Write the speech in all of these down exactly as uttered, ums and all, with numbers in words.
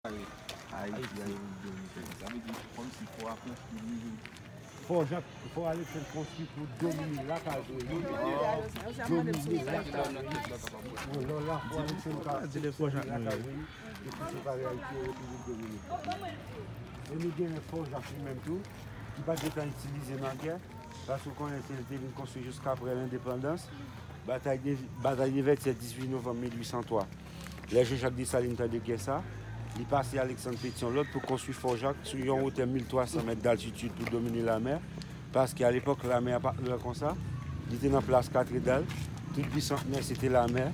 Ayiti, Ayiti dominiken. Sa vle di, kòmsi fò a konstwi li menm. Fò Jak, fò Aleksann konstwi pou domine lakay pou li. Domine lakay pou li. Lè w la, fò Aleksann ka domine lakay pou li. Epi separe Ayiti e Repiblik Dominikèn. E nou gen fò Jak li menm tou, ki pa t gentan itilize nan gè, paske w konnen se li te vin konstwi jiska apre lendepandans. Batay de, batay de Vètyè, dizuit novanm mil uit san twa. Lè Jean-Jacques Dessalines tande gè sa, li pase Aleksann Petyon lòd pou konstwi fò Jak sou yon wotè mil twa san mèt d'altitid pou domine lamè, paske alepòk lamè a pa t gran konsa, li te nan plas Katedral, tout Bisantnè se te lamè.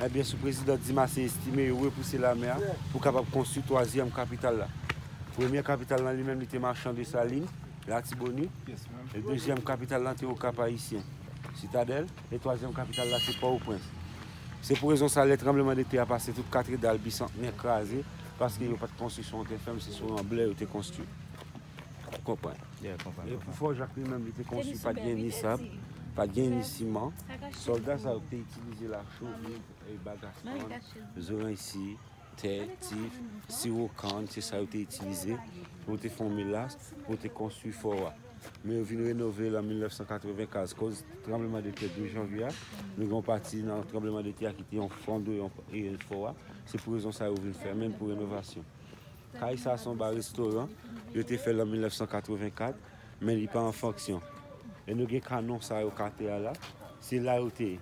Ebyen, sou prezidan Dimas e Estimé, yo repouse lamè a pou kapab konstwi twazyèm kapital la. Premyè kapital lan li menm, li te Machan Desalin, Latibonit. E dezyèm kapital lan te Okap Ayisyen, Sitadèl. E twazyèm kapital la se Pòtoprens. Se pou rezon sa, lè tranblemanntè a pase, tout Katedral, Bisantnè kraze, paske yo pa t konstwi sou yon tè fèm, se sou yon blè yo te konstwi. Ou konprann? Yeah, konprann, e pou konprann. Fò Jak li menm, li te konstwi, pa t gen ni sab, pa t gen ni siman. Sòlda sa yo te itilize lacho, e bagas, zoranj si, tè, tif, siwo kann, se sa yo te itilize pou te fè yon melas, pou te konstwi fò a. Men yo vin renove l an mil nèf san katrevennkaz, koz tranblemanntè douz janvye a, nou gen yon pati nan tranblemanntè a ki te efondre yon, e, fò a. Se pou rezon sa yo vin fèmen l pou renovasyon. Kay sa se yon ba restoran, yo te fè l an mil nèf san katrevenkat, men li pa an fonksyon. E nou gen kanon sa yo k atè a la, se la yo te ye,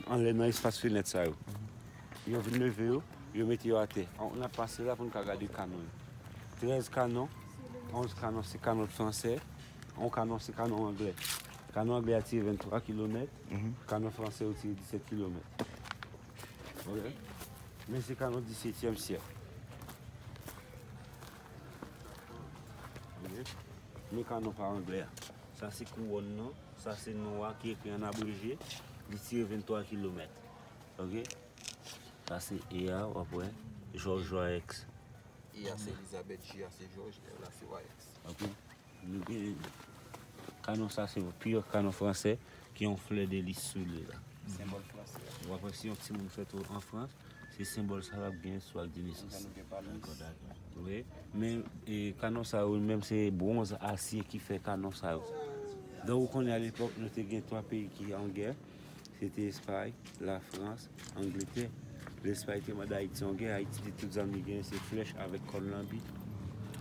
anlè nan espas fenèt sa yo. Yo vin leve yo, yo mete yo atè. An, n ap pase la pou n ka gade kanon yo. Trèz kanon, onz kanon se kanon fransè, yon kanon se kanon anglè. Kanon anglè a tire venntwa kilomèt, kanon fransè yo tire disèt kilomèt. Ok? Men se kanon disetyèm syèk. Ok? Men kanon pa anglè a. Sa se kouwòn nan, sa se non a ki ekri an abreje, li tire venntwa kilomèt. Ok? Sa se E a, w ap wè, Jòj Wayèks. E a se Elizabeth, J a se Jòj, L la se Wayèks. Ok? Nou gen kanon sa, se pye kanon fransè ki yon flè de lis sou li la. Senbòl fransè a. W ap wè si yon timoun fèt o-, an Frans, se senbòl sa l ap gen sou ak de nesans. Sa nou gen pa lis. Wi. Men, e, kanon sa yo menm se bwonz, asye ki fè kanon sa yo. Donk, ou konnen alepòk, nou te gen twa peyi ki an gè. Se te Espay, Lafrans, Angletè. Lè Espay te mande Ayiti yon gè, Ayiti di tout zam li genyen se flèch avèk kòn lanbi.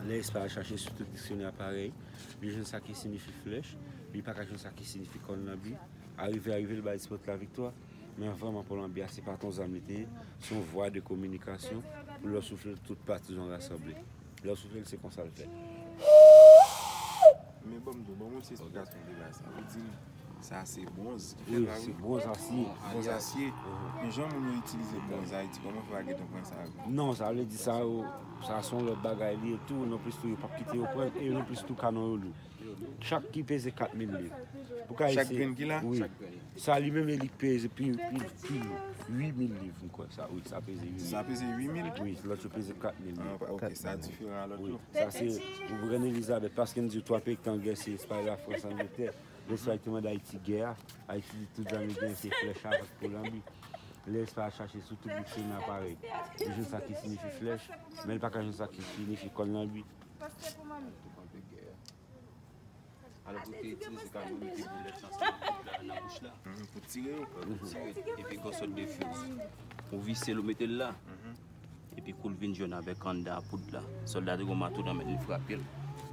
Lè Espay al chache sou tout diksyonè parèy, li jwenn sa ki siyifi flèch, li pa ka jwenn sa ki siyifi kòn lanbi. Arive, arive, li bay Espay la viktwa. Men vrèman, kòn lanbi a, se pa t yon zam li te ye, se yon vwa de kominikasyon pou lè w soufle l, tout patizan rasanble. Lè w soufle l, se konsa l fèt. Men ban m di w, ban m yon ti esplikasyon de bagay sa. Ou di m sa se bwonz ki fèt la, wi, se bwonz asye. Bwonz asye. Men jan moun yo itilize bwonz Ayiti, kòman fè pa gen tan pran sa yo? Non, sa vle di sa yo, sa se yon lòt bagay li ye tou, nonplis tou yo p ap kite yo pran, e nonplis tou kanon yo lou. Chak ki peze kat mil liv. Pou ka eseye. Chak grenn ki la? Wi. Sa li menm e li k peze pi, pi, pi lou. Uit mil liv, m kwè sa. Wi, sa peze uit mil. Sa peze uit mil? Wi, lòt yo peze kat mil liv. Ah, ok, sa diferan a lòt yo. Wi, sa se pou grenn Elizabeth, paske m di w twa peyi ki t an gè, se Espay, Lafrans, Angletè. Lè Espay te mande Ayiti gè a, Ayiti di tout zam li genyen se flèch avèk kòn lanbi. Lè Espay al chache sou tout diksyonè parèy, li jwenn sa ki siyifi flèch, men li pa ka jwenn sa ki siyifi kòn lanbi. Alò, pou te itilize kanon, mete boulèt lan nan bouch la. Mhm, pou tire yo. Pou tire. Epi gen yon sòt de fizi. Ou vise l, ou mete l la. Mhm. Epi kou l vin jòn avèk anndan a poud la, sòlda te gen yon mato nan men l, li frape l.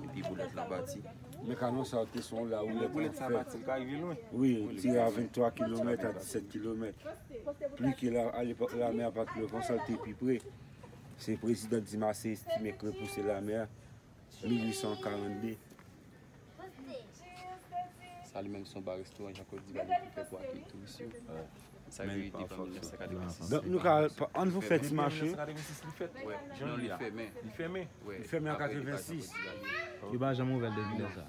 Epi boulèt lan pati. Men kanon sa yo te se yon la ou lè boulèt sa pati, li ka rive lwen. Wi, tire a venntwa kilomèt, a disèt kilomèt. Pli ke la, alepòk, lame a pa t lwen konsa, l te pi pre. Se prezidan Dimas e Estimé k repouse lame a. Mil uit san karannde. Sa li menm se yon ba restoran, Jean Claude Duvalier ki fè pou akeyi touris yo. Sa yo reyite an mil nèf san katrevensis. Donk nou ka, ann nou fè ti mache. Wi, non, li fèmen. Li fèmen. Li fèmen an katrevensis. Yo pa janm ouvè l depi lè sa.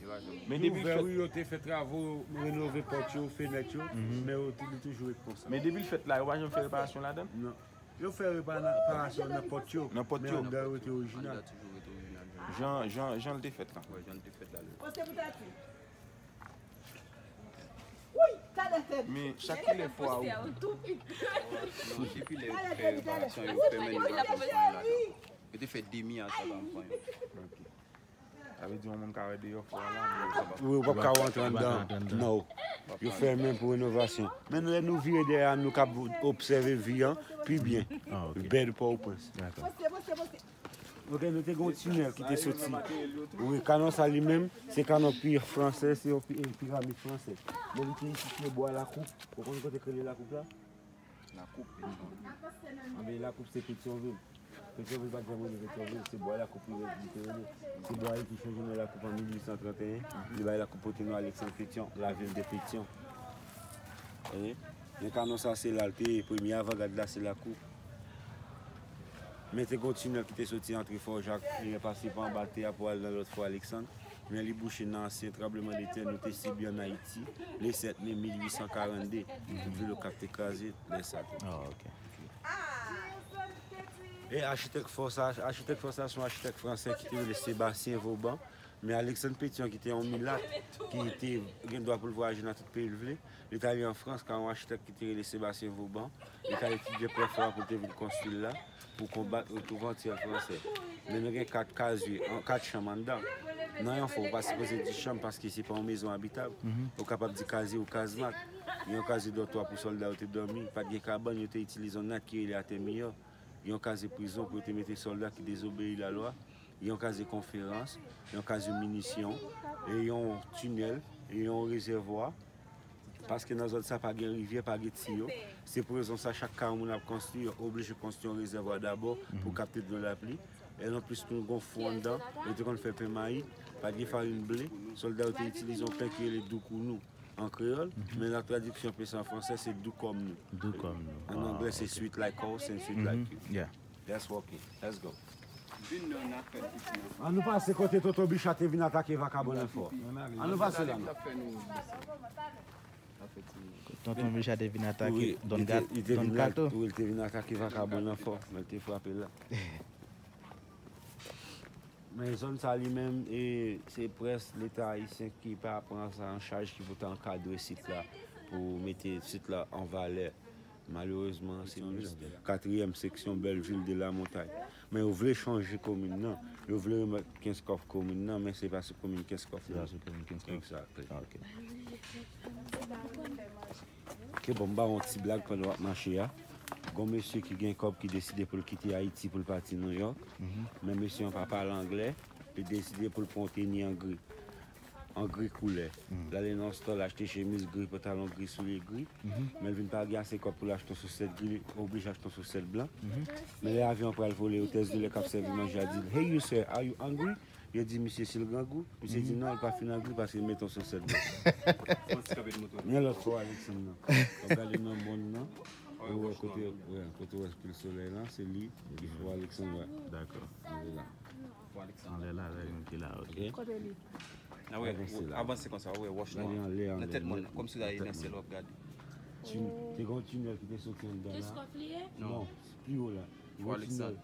Men depi l fèt, wi, yo te fè travo, renove pòt yo, fenèt yo, men yo tou, li toujou ret konsa. Men depi l fèt la, yo pa janm fè reparasyon ladan l? Non. Yo fè repa nan, reparasyon nan pòt yo, nan pòt yo, men anndan yo rete orijinal. Anndan toujou rete orijinal. Jan, jan, jan l te fèt la. Wi, jan l te fèt la. Men chak kilè fò a ou. Non, depi lè yo fè reparasyon, yo fèmen l, yo pa janm fè anyen ladan. Yo te fè demi a sa pa m pran yon. Sa vle di yon moun ka wè deyò fò a la, men yo pa. Wi, ou p ap ka rantre anndan. Non. Yo fèmen pou renovasyon. Men lè nou vire dèyè a, nou kab obsève vi an pi byen. Bèl Pòtoprens. Ok, nou te gen yon tinèl ki te soti. Wi, kanon sa li menm, se kanon pi fransè, se yon pi- piramid fransè. Men li te isit nan bwa Lakoup. Ou konn kote k rele Lakoup la? Lakoup, Petyonvil. Anben, Lakoup se Petyonvil. Petyonvil pa t janm rele Petyonvil, se bwa Lakoup li te rele. Se bwa ki chanje non Lakoup an mil uit san trannteyen. Li bay Lakoup pote non Alexandre Pétion, la ville de Pétion. Wi. Men kanon sa se la l te ye, premye avangad la se Lakoup. Men te gen yon tinèl ki te soti antre Fò Jak, li pase pa anba tè a pou al nan lòt Fò Alexandre. Men li bouche nan ansyen tranblemanntè nou te sibi ann Ayiti, le sèt me mil uit san karannde. Tout velo k ap te kraze lè sa tou. E achitèk fò sa, achitèk fò sa se yon achitèk fransè ki te rele Sébastien Vauban. Men Alexandre Pétion ki te yon milat, ki te gen dwa pou l vwayaje nan tout peyi l vle, li t ale an Frans ka yon achitèk ki te rele Sébastien Vauban. Li t al etidye pwèfò a pou l te vin konstwi l la pou konbat retou vantyèl fransè. Men nou gen kat kazye, kat chanm anndan. Nan yon fò, ou pa sipoze di chanm paske se pa yon mezon abitab. Ou kapab di kazye ou kazmat. Gen yon kazye dòtwa pou sòlda yo te dòmi. Pa t gen kabann, yo te itilize yon nat ki rele atè miyò. Gen yon kazye prizon pou yo te mete sòlda ki dezobeyi lalwa. Gen yon kazye konferans, yon kazye minisyon, e yon tinèl, e yon rezèvwa. Paske nan zòn sa pa gen rivyè, pa gen tiyo. Se pou rezon sa chak kay yon moun ap konstwi, yo oblije konstwi yon rezèvwa dabò pou kapte dlo lapli. E anplis tou gen yon fou anndan, yo te konn fè pen mayi, pa t gen farin ble, sòlda yo te itilize yon pen ki rele doukounou an kreyòl, men la tradiksyon pen sa an fransè se doux comme nous. Doux comme nous. An anglè se sweet like us and sweet like you. Yeah. That's working. Let's go. Vin nan afè piti nan. An nou pase kote Tonton Bicha te vin atake vakabon nan fò. An nou pase la. Sa fè nou. Tonton Bicha te vin atake Don Gato. Wi, li te vin atake vakabon nan fò, men li te frape la. Men zòn sa li menm, e, se près Leta ayisyen ki pa pran sa an chaj ki pou ta ankadre sit la, pou mete sit la an valè. Malerezman, se jis katriyèm seksyon Bèl Vil de la Montagne. Men yo vle chanje komin nan. Yo vle remèt Kenskòf komin nan, men se pa sou komin Kenskòf. Se pa sou komin Kenskòf. Exactly. Ah, ok. Ke bon, m ba yon ti blag pandan w ap mache a. Gon mesye ki gen kòb ki deside pou l kite Ayiti pou l pati Nouyòk. Men mesye an pa pale anglè. Li deside pou l pran yon teni an gri. An gri koulè. L ale nan yon stòl achte chemiz gri, pantalon gri, soulye gri. Men l vin pa gen ase kòb pou l achte yon sousèt gri, li oblije achte yon sousèt blan. Men lè avyon an pral vole, otès de lè k ap sèvi manje a di l, "Hey you sir, are you hungry?" Yo di misye si l grangou, misye di non, l pa fin grangou paske l mete yon sousèt blan. Men lòt fò Alexandre nan. W ap gade nan mòn nan. Ou wè kote, wè, kote w wè pil solèy lan, se li ki fò Alexandre wè. Dakò. Li la. Anlè la, lè yon ki la, ok. Ah ouais, avanse konsa, ouais, wòch Gade anlè, nan anlè. Tèt mòn nan, kòmsi w ta ye nan syèl w ap gade. Te gen yon tinèl ki te soti anndan la. Keskòf li ye? Non, pi wo la. Fò Alexandre.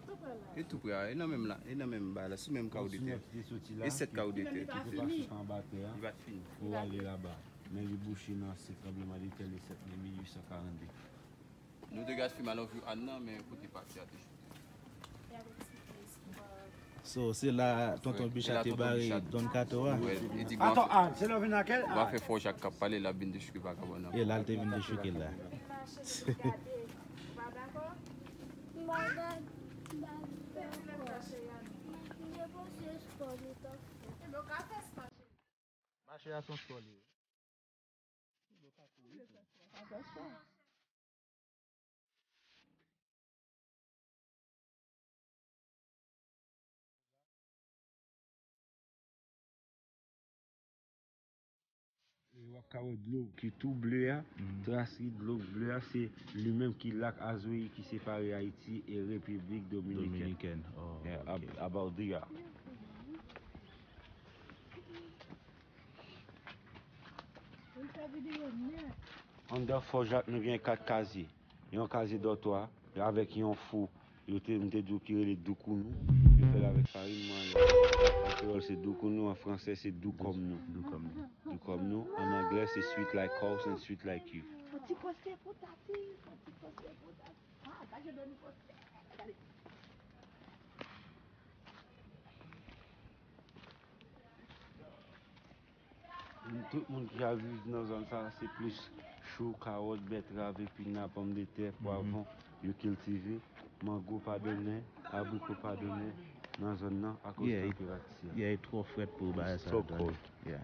E tou prè a, e nan menm la, e nan menm ba la, sou menm kawo de tè. Tinèl ki te soti la. E sèt kawo de tè. Ki te pase pa anba tè a. Li pa t fini. Pou ale laba. Men li bouche nan se tranbleman de tè le sèt me mil uit san karannde. Nou te gad fim I Love You Ann nan, men kote pati a te choute. So, se la Tonton Bicha te bare Don Kato a. Wè, li di Ato, ah, se la vin akèl? Ou va fè fò Jak k ap pale, l ap vin dechouke vakabon nan. E la l te vin dechouke l la. Mache a se yon spò li ye. E w ap ka wè dlo ki tou ble a. Tras ki dlo ble a, se li menm ki lak Azouay ki separe Ayiti e Repiblik Dominikèn. Dominikèn. Oh, Yeah, ok. Ab- Abadia. Anndan Fò Jak nou gen kat kazye. Yon kazye dòtwa avèk yon fou. Yo te, m te di w ki rele doukounou. Yo fè l avèk farin manlè. An kreyòl se doukounou, an fransè se doux comme nous. Doux comme nous. Doux comme nous. An anglè se sweet like us and sweet like you. Yon ti pòsè pou tati, yon ti pòsè pou tati. Ah, pa gen doni pòsè. Gade. Tout moun ki ap viv nan zòn sa, se plis chou, kawòt, bètrav, epina, pòmdetè, pwavwon, yo kiltive, mango pa donnen, abriko pa donnen nan zòn nan akoz tanperati a. Yeah, e twò frèt pou bagay sa. It's so cold. Yeah.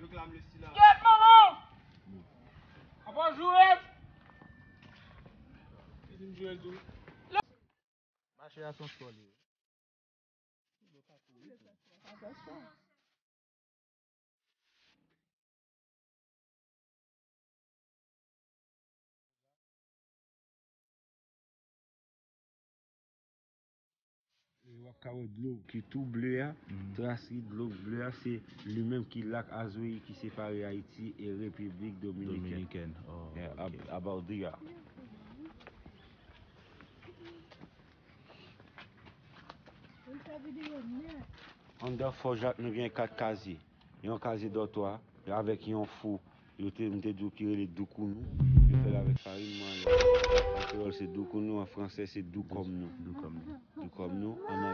Reklame le silans. Kèt, manman! Apa w joure? Li di m joure l tou. Mache a se yon spò li ye. E w ap ka wè dlo ki tou ble a. Tras ki dlo ble a, se li menm ki lak Azouye ki separe Ayiti e Repiblik Dominikèn. Dominikèn. Oh, yeah, ok. Ab-, Abadia. Anndan Fò Jak, nou gen kat kazye. Yon kazye dòtwa, avèk yon fou, yo te, m te di w ki rele doukounou. Yo fè l avèk farin manyen. An kreyòl, se doukounou, an fransè, se doukòmnou. Doukòmnou. Doukòmnou, an